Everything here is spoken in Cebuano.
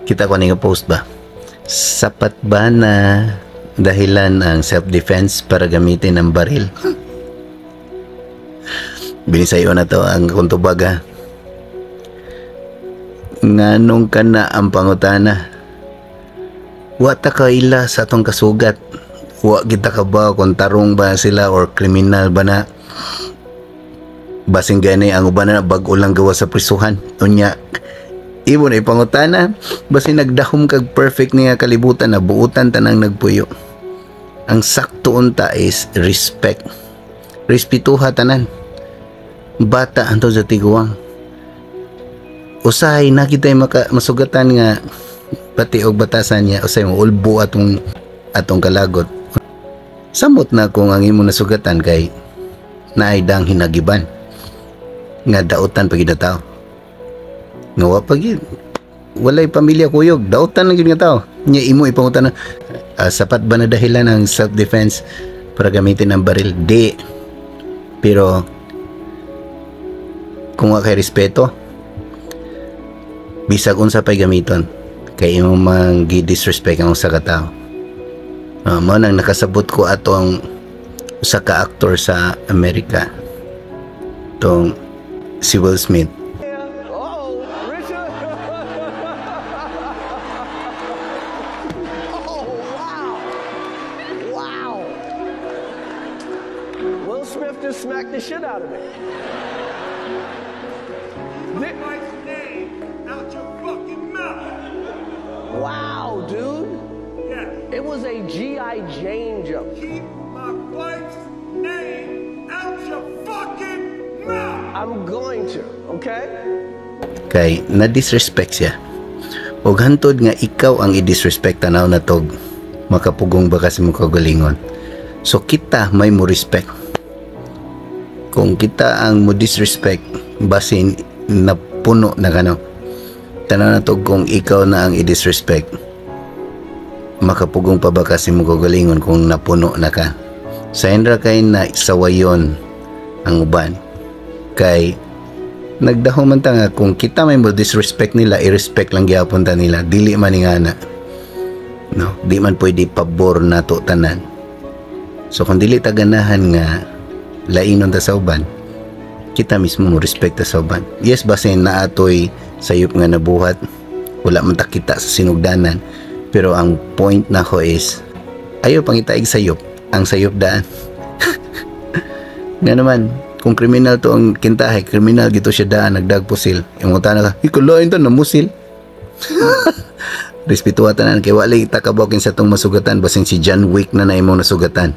Kita ko ni nga post ba? Sapat ba na dahilan ang self-defense para gamitin ang baril? Binisayo na to ang akong tubag ha. Nganong kana ang pangutana? Wa ta kaila sa atong kasugat. Wa kita kabaw kung tarong ba sila or kriminal ba na. Basin gani ang uban na bag-o lang gawa sa prisuhan. Unya, imo na ipangutana, basin nagdahom kag perfect niya kalibutan na buutan tanang nagpuyo. Ang sakto unta is respect. Respetuha tanan. Bata anto sa tiguang. Usahay na kita maka, masugatan nga pati og batasan niya, usay mo ulbo atong atong kalagot. Samot na kung ang imo nasugatan kay naay dang hinagiban nga dautan pa gyud tao. Nga wa pa gyud, walay pamilya kuyog, dautan lang gyud nga tao. Nya imo ipangutan na, sapat ba na dahilan ang self defense para gamitin ang baril? Di. Pero kung wa kay respeto, bisag unsa pay gamiton kay imo mang gi-disrespect ang usa ka tawo. Mao nang nakasabot ko atong usa ka aktor sa Amerika, tong si Will Smith. Oh, Richard. Oh, wow. Wow. Will Smith just smacked the shit out of me. Wife's name out your fucking mouth. Wow, dude. Yes. It was a G.I. Jane joke. Keep my wife's name out your fucking mouth. I'm going to, okay? Kay na-disrespect siya. Og hantod nga ikaw ang i-disrespect, tanaw na tog makapugong ba kasi mo kagalingon. So kita may mo respect. Kung kita ang mo disrespect, basin napuno na kano. Tanaw na tog kung ikaw na ang i-disrespect, makapugong pa ba kasi mo kagalingon kung napuno na ka? Sa ra kay na sawayon ang uban. Kay nagdahom man ta nga kung kita may mo disrespect nila, i-respect lang gyapon ta nila, dili man ni nga na. No, di man pwede pabor nato tanan. So kung dili ta ganahan nga lainon ta sa uban, kita mismo mo respect ta sa uban. Yes, basin naatoy sayop nga nabuhat, wala man ta kita sa sinugdanan, pero ang point nako is ayaw pangitaig sayop, ang sayop daan. Nga naman, kung kriminal to ang kintahe, kriminal gito siya daan, nagdagpusil. Yung na ka, ikulain to, namusil. Respetuha tanan, kay wala kita kabaw kinsa tong masugatan, basin si John Wick na na imong nasugatan.